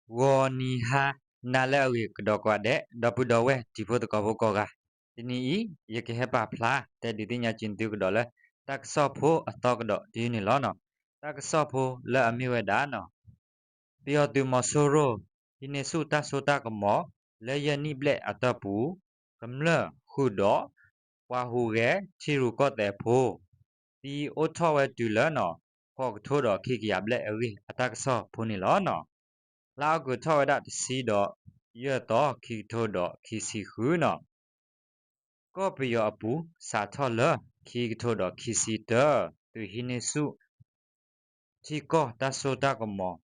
ဂီၤနံၤဟါနၤလၢအဂ့ၤကဒီးကိးဂၤဒဲး ဒီပုၢ်ဒီဝဲၢ်တံၤဖိသကိးဖိကိးဂၤ, တနံၤအံၤ ယကဟဲပာ်ဖျါတဲဒုးသ့ၣ်ညါက့ၤသုကဒီးလၢ တၢ်ကစီၣ်ဖိအသီကဒီးတယုၢ်န့ၣ်လီၤ. တၢ်ကစီၣ်ဖိလၢအမ့ၢ်ဝဲဒၣ် ပယီၤသုးမီၤစိရိၤ ဟံးန့ၢ်ဆူၣ်တၢ်စိတၢ်ကမီၤ လၢယဲၢ်နံၣ်ဘျဲၣ်အတီၢ်ပူၤ ကမျၢၢ်ဃုာ်ဒီး ပှၤဟူးဂဲၤထံရူၢ်ကီၢ်သဲးဖိ သံအိၣ်ထီၣ်ဝဲတုၤလၢ ဃိးကထိဒီးခံကယၤဘျဲၣ်အဂ့ၢ် အတၢ်ကစီၣ်ဖိန့ၣ်လီၤ. လါအီကူးထီၣ်ဝဲဒၣ်တဆံဒီးယဲၢ်သီ ခံကထိဒီးခံဆံဃုန့ၣ် ကီၢ်ပယီၤအပူၤ စးထီၣ်လၢ ခံကထိဒီးခံဆံတၢ သုးဟံးန့ၢ်ဆူၣ် ထံကီၢ်တၢ်စိတၢ်ကမီၤ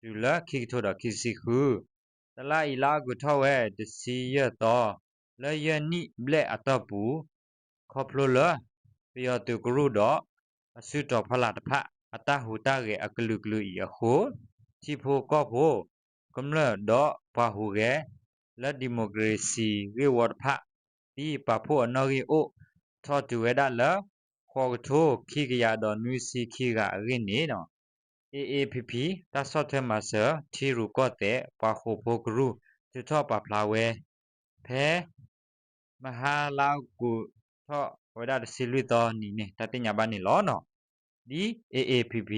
တုၤလၢခံကထိဒီးခံဆံဃု, တလါအံၤလါအီကူးထီၣ်ဝဲတဆံယဲၢ်သီ လၢယဲၢ်နံၣ်ဘျဲၣ်အတီၢ်ပူၤ ခီဖျိလၢ ပယီၤသုးကရူၢ်ဒီး အစုတီၤဖီလာ်တဖၣ် အတၢ်ဟူးတၢ်ဂဲၤအကလုာ်ကလုာ်အံၤအဃိ ထံဖိကီၢ်ဖိ ကမျၢၢ်ဒီးပှၤဟူးဂဲၤ လၢ democracy ဂ့ၢ်ဝီတဖၣ် သံပာ်ဖှိၣ်အနီၣ်ဂံၢ်အိၣ်ထီၣ်တုၤဝဲဒၣ်လၢ ဃိးကထိခံကယၤဒီးနွံဆံခံဂၤအဂ့ၢ်န့ၣ် A A P P တၢ်ဆီၣ်ထွဲမၤစၢၤ ထံရူၢ်ကီၢ်သဲး ပှၤဃိာ်ဖိကရူၢ် ထုးထီၣ်ပာ်ဖျါဝဲ ဖဲ မဟါလါအီကူးထီၣ်ဝဲဒၣ်တဆံလွံၢ်သီနံၤန့ၣ် တၢ်သ့ၣ်ညါဘၣ်န့ၣ်လီၤ. ဒ် A A P P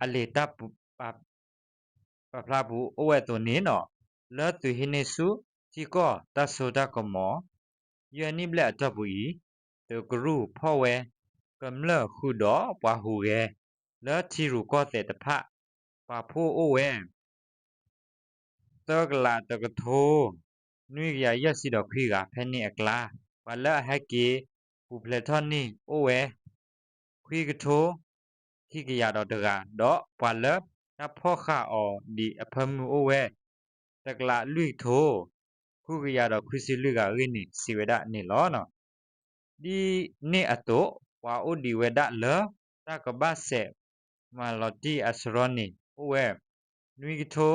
အလံာ်တၢ် ပာ်ဖျါပူၤအိၣ်ဝဲအသိးန့ၣ် လၢသုးဟံးန့ၢ်ဆူၣ်ထံကီၢ်တၢ်စိတၢ်ကမီၤ ယဲၢ်နံၣ်ဘျဲၣ်အတီၢ်ပူၤအံၤ သုးကရူၢ်ဖီၣ်ဝဲ ကမျၢၢ်ဃုာ်ဒီးပှၤဟူးဂဲၤ လၢထံရူၢ်ကီၢ်သဲးတဖၣ် ပာ်ဖှိၣ်အိၣ်ဝဲ သၢကလးတကထိ နွံကယၤယဲၢ်ဆံဒီးခွံဂၤ ဖဲန့ၣ်အကျါ ပှၤလၢအဟဲက့ၤပူၤဖျဲးထီၣ်န့ၣ်အိၣ်ဝဲ ခွံကထိ ခံကယၤဒီးတဂၤ ဒီးပှၤလၢတၢ်ဖီၣ်ဃာ်အီၤဒံးအဖၢမုၢ်အိၣ်ဝဲ တကလးလွံၢ်ကထိ ဃုကယၤဒီးခွံဆံလွံၢ်ဂၤအဂ့ၢ်န့ၣ် စံးဝဲဒၣ်န့ၣ်လီၤ. ဒ်န့ၣ်အသိး ပှၤအိၣ်ဒံးဝဲဒၣ်လၢ တၢ်ကဘၣ်စဲးမၤလီၤတံၢ်အစရီန့ၣ် အိၣ်ဝဲ နွံကထိ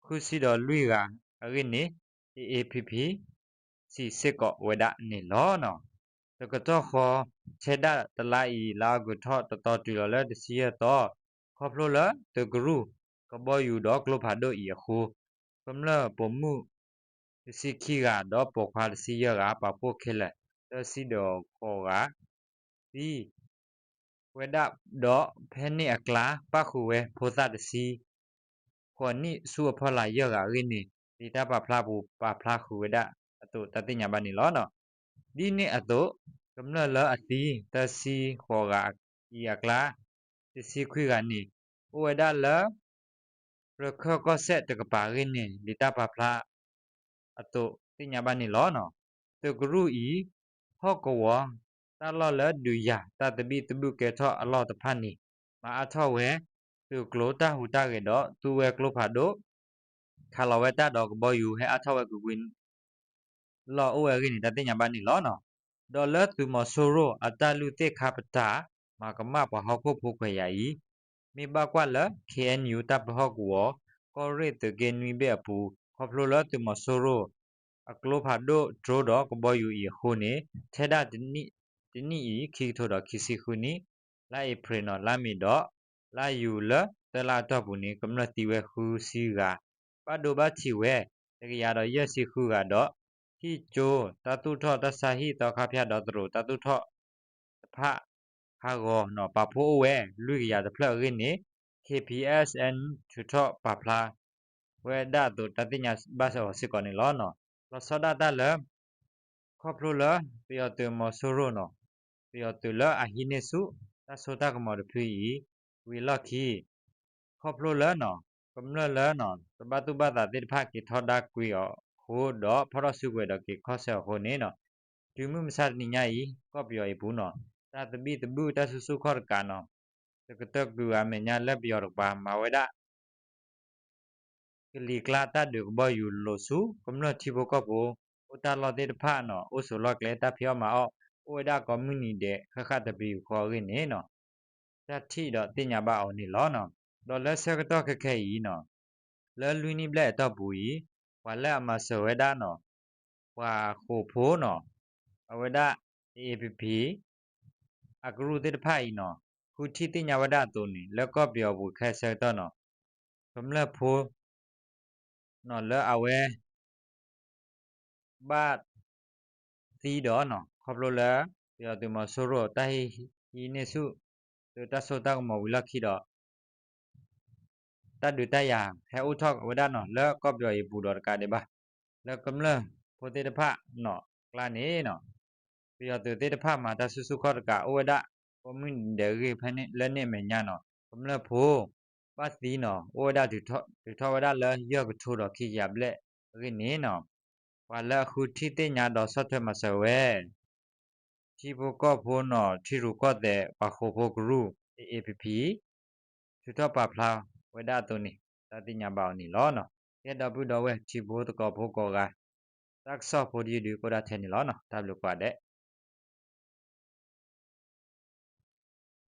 ဃုဆံဒီးလွံၢ်ဂၤအဂ့ၢ်န့ၣ် A A P P စံးစ့ၢ်ကီးဝဲဒၣ်န့ၣ်လီၤ. တကတီၢ်ဃီ ထဲဒၣ်တလါအံၤ လါအီကူးထီၣ်တသီတုၤလီၤလၢတဆံယဲၢ်သီ ခီဖျိလၢသုးကရူၢ် ကဘီယူၤဒီးကျိဖးဒိၣ်အံၤအဃိ ကမျၢၢ်ပိာ်မုၣ် တဆံခံဂၤ ဒီးပိာ်ခွါတဆံယဲၢ်ဂၤ ပာ်ဖှိၣ်ခဲလၢာ် သၢဆံဒီးဃိးဂၤ သံဝဲဒၣ်ဒီး ဖဲန့ၣ်အကျါ ပၣ်ဃုာ်ဝဲဖိသၣ်တဆံ ဃိးနံၣ်ဆူအဖီလာ်ယဲၢ်ဂၤအဂ့ၢ်န့ၣ် လံာ်တၢ်ပာ်ဖျါပူၤပာ်ဖျါဃုာ်ဝဲဒၣ်အသိး တၢ်သ့ၣ်ညါဘၣ်န့ၣ်လီၤ. ဒ်န့ၣ်အသိး ကမျၢၢ်လၢအသံ သၢဆံဃိးဂၤအံၤအကျါ တဆံခွံဂၤန့ၣ် အိၣ်ဝဲဒၣ်လၢ ရခၢၣ်ကီၢ်စဲၣ်တကပၤအဂ့ၢ်န့ၣ် လံာ်တၢ်ပာ်ဖျါအသိးသ့ၣ်ညါဘၣ်န့ၣ်လီၤ. သုးကရူၢ်အံၤ ဟီၣ်ကဝီၤ တၢ်လီၢ်လၢဒုးယၤတၢ်သဘံၣ်သဘုၣ်ကဲထီၣ်အလီၢ်တဖၣ်န့ၣ် မၤအါထီၣ်ဝဲ သုးကျိၤတၢ်ဟူးတၢ်ဂဲၤဒီး သူဝဲကျိဖးဒိၣ် ခးလီၤဝဲတၢ်ဒီးကဘီယူၤ ဟဲအါထီၣ်ဝဲကွ့ၢ်ကွ့ၢ် လီၢ်အိၣ်ဝဲအဂ့ၢ်န့ၣ် တၢ်သ့ၣ်ညါဘၣ်န့ၣ်လီၤ. ဒီးလၢသုးမီၤစိရိၤအတၢ်လုၢ်သ့ၣ်ခါပတာ် မၤကမၣ်ပှၤဟီၣ်ခိၣ်ဖိခွဲးယာ်အံၤ မ့ၢ်ဘၣ်ကွၢ်လၢ K N U တၢ်ပၢဟီၣ်ကဝီၤ ကီၢ်ရ့ၣ်သုးက့နွံဘ့ၣ်အပူၤ ခီဖျိလၢသုးမီၤစိရိၤ အကျိဖးဒိၣ်တြိဒီးကဘီယူၤအံၤအဃိန့ၣ် ထဲဒၣ်တနံၣ်အံၤ ခံကထိဒီးခံဆံဃုနံၣ် လါအ့ဖြ့ၣ်န့ၣ် လါမ့ၤဒီး လါယူၤလၢသၢလါအတီၢ်ပူၤန့ၣ် ကမျၢၢ်သံဝဲဃုဆံဂၤ ဘၣ်ဒိဘၣ်ထံးဝဲ တကယၤဒီးယဲၢ်ဆံဃုဂၤဒီး ဟံၣ်ကၠိတၢ်သူၣ်ထီၣ်တၢ်ဆါဟံၣ်သီခါဖၠၣ်ဒီးသရိာ်တၢ်သူၣ်ထီၣ်တဖၣ်ဟးဂီၤန့ၣ် ပာ်ဖှိၣ်အိၣ်ဝဲ လွံၢ်ကယၤတဖျၢၣ်အဂ့ၢ်န့ၣ် K P S N ထုးထီၣ်ပာ်ဖျါ ဝဲဒၣ်အသိးတၢ်သ့ၣ်ညါဘၣ်အီၤစ့ၢ်ကီးန့ၣ်လီၤ. လီၤဆီဒၣ်တၢ်လၢ ခီဖျိလၢပယီၤသုးမီၤစိရိၤန့ၣ် ပယီၤသုးလၢအဟံးန့ၢ်ဆူၣ် တၢ်စိတၢ်ကမီၤတဖုအံၤ ဝံၤအလီၢ်ခံ ခီဖျိလၢ ကမျၢၢ်လၢ တဘၣ်သူၣ်ဘၣ်သးသ့ၣ်တဖၣ်က့ၤထီဒါကွံာ်အီၤအဃိ ဒီးဖီၣ်ထီၣ်စုကဝဲၤဒီးက့ၤခီၣ်ဆၢအဃိန့ၣ် တုၤမုၢ်မဆါတနံၤညါအံၤ ကီၢ်ပယီၤအံၤပူၤန့ၣ် တၢ်သဘံၣ်သဘုၣ်တၢ်စုဆူၣ်ခီၣ်တကးန့ၣ် တကတၢၢ်ကွံာ်အမဲာ်ညါလၢပယီၤတကပၤ မၤဝဲဒၣ် ကလံၤကျါတၢ်ဒုးကဘီယူၤလိာ်ဆူ ကမျၢၢ်ထံဖိကီၢ်ဖိ အိၣ်တၢ်လီၢ်သ့ၣ်တဖၣ်န့ၣ် အိၣ်ဆိးလီၢ်ကျဲ တၢ်ဖံးအီၣ်မၤအီၣ် အိၣ်ဝဲဒၣ်ကိးမုၢ်နံၤဒဲး ဃၣ်ဃၣ်တပျံၤဃီအဂ့ၢ်န့ၣ် တၢ်ထံၣ်ဒီးသ့ၣ်ညါဘၣ်အီၤန့ၣ်လီၤ. ဒီးလၢဆၢကတီၢ်ခဲခဲအံၤန့ၣ် လၢလွံၢ်နံၣ်ဘျဲၣ်အတီၢ်ပူၤအံၤ ပှၤလၢအမၤစၢၤဝဲဒၣ်န့ၣ် ပှၤဃိာ်ဖိန့ၣ် အဝဲဒၣ် A A P P အကရူၢ်သ့ၣ်တဖၣ်အံၤန့ၣ် ဃုထံၣ်သ့ၣ်ညါဝဲဒၣ်အသိးန့ၣ် လၢကီၢ်ပယီၤပူၤခဲအံၤဆၢကတီၢ်န့ၣ် ကမျၢၢ်ဖိ လၢအဝဲ ဘၣ်သံဒီး ခီဖျိလၢ ပယီၤသုးမီၤစိရိၤ တၢ်ဟ့ၣ်ဟံးန့ၢ်ဆူၣ် သုးတၢ်စိတၢ်ကမီၤဝံၤလီၢ်ခံဒီး တၢ်ဒုးတၢ်ယၤဟဲအိၣ်ထီၣ်ဝဲဒၣ်နီၤ လၢကီၢ်ပယီၤအံၤပူၤဒီးတကးဒံးဘၣ်, လၢကမျၢၢ်ဖိသ့ၣ်တဖၣ်နီၤ အကျါန့ၣ်နီၤ ပယီၤသုးသ့ၣ်တဖၣ်မၤတၢ်ဆူၣ်ဆူၣ်ခီၣ်တကး အိၣ်ဝဲဒၣ် ကိးမုၢ်နံၤဒဲးအဂ့ၢ် ဖဲလၢန့ၣ်အမဲာ်ညါနီၤ ကမျၢၢ်ဖိ ဘၣ်သံနီၤ အိၣ်ဝဲဒၣ် ထုးထီၣ်ဝဲဒၣ်လၢယဲၢ်ကထိဒီးခံကယၤဘျဲၣ်အဂ့ၢ်န့ၣ်နီၤ ပှၤလၢအဃုထံၣ်သ့ၣ်ညါဒီးဆီၣ်ထွဲမၤစၢၤဝဲ ထံဖိကီၢ်ဖိနီၤ ထံရူၢ်ကီၢ်သဲး ပှၤဃိာ်ဖိကရူၢ် A A P P ထုးထီၣ်ပာ်ဖျါဝဲဒၣ်အသိးန့ၣ် တၢ်သ့ၣ်ညါဘၣ်အီၤန့ၣ်လီၤ. ကဲ ဒီပုၢ်ဒီဝဲၢ် ထံဖိသကိးဖိကိးဂၤ တၢ်ကစီၣ်ဖိတယုၢ်ဒုး ကအိၣ်ဒၣ်ထဲန့ၣ်လီၤ. တၢ်ဘျုးကိးဂၤဒဲး.